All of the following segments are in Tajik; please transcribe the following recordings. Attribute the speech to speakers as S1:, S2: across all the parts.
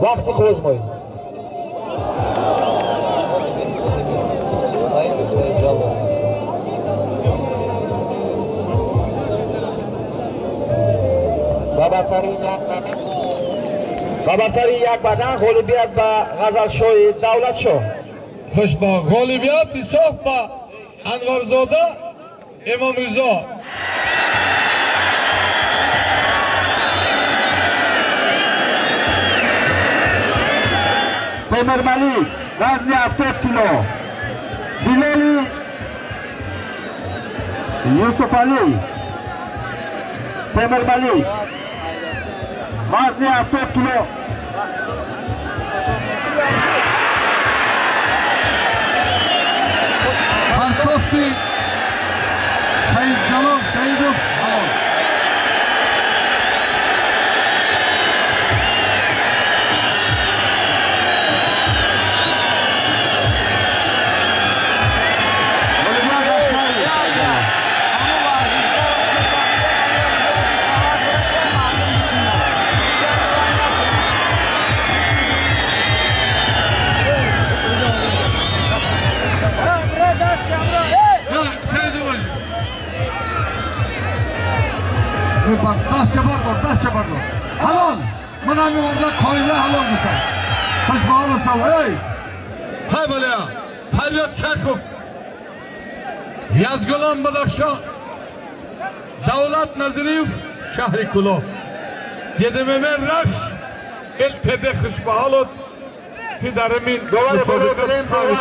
S1: Вақти қуввозмоӣ. Ба бартарии як бадан ғолибият ба Ғазалшоҳи Давлатшоҳ.
S2: Хушбо ғолибият ҳисоб ба Анварзода Имомризо.
S1: Темирмалик вазни 70 кило. Билоли Юсуфалӣ. Темирмалик вазни 70 кило.
S2: Партофти Саидҷалол Саидов ҳалол. Даст бардор. Ҳалол. Ман ҳамин варда қоида ҳалол гуфтам. Хушбаҳол сал. Эй! Ҳай баля. Фарёд Шахов. Язгулон Бадахшон. Давлат Назриев шаҳри Кулоб. ЖДММ Рахш ЛТД Хушбаҳолот ки дар ин мусобиқа савит.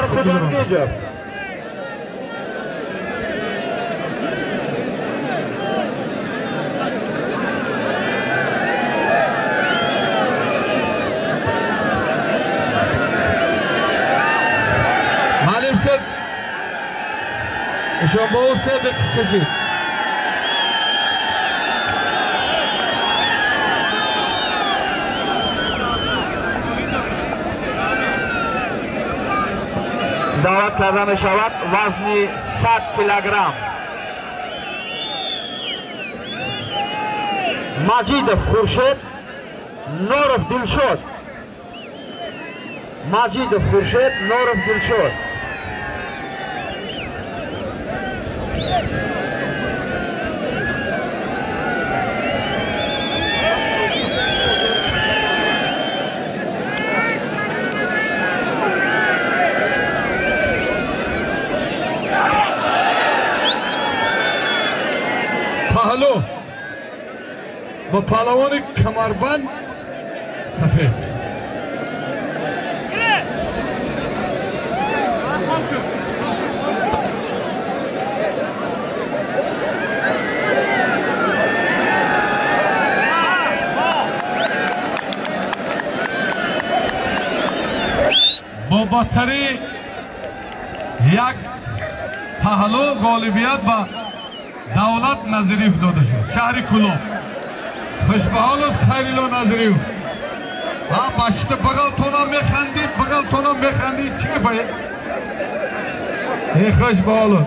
S2: Ишон ба ӯ 3 дақиқа кашид.
S1: Даъват карда мешавад вазни 100 килограмм. Маҷидов Хуршед, Норов Дилшод. Маҷидов Хуршед, Норов Дилшод.
S2: Паҳлу ба паҳлавони камарбанд сафед. Бо бартарии як паҳлу ғолибият ба Давлат Назриев дода шуд. Шаҳри Кулоб. Хушбаҳолов Хайрилло Назриев. Ҳа башта бағалтона механдид, бағалтона механдид. Чӣ мефаҳед? Э хушбаҳолов.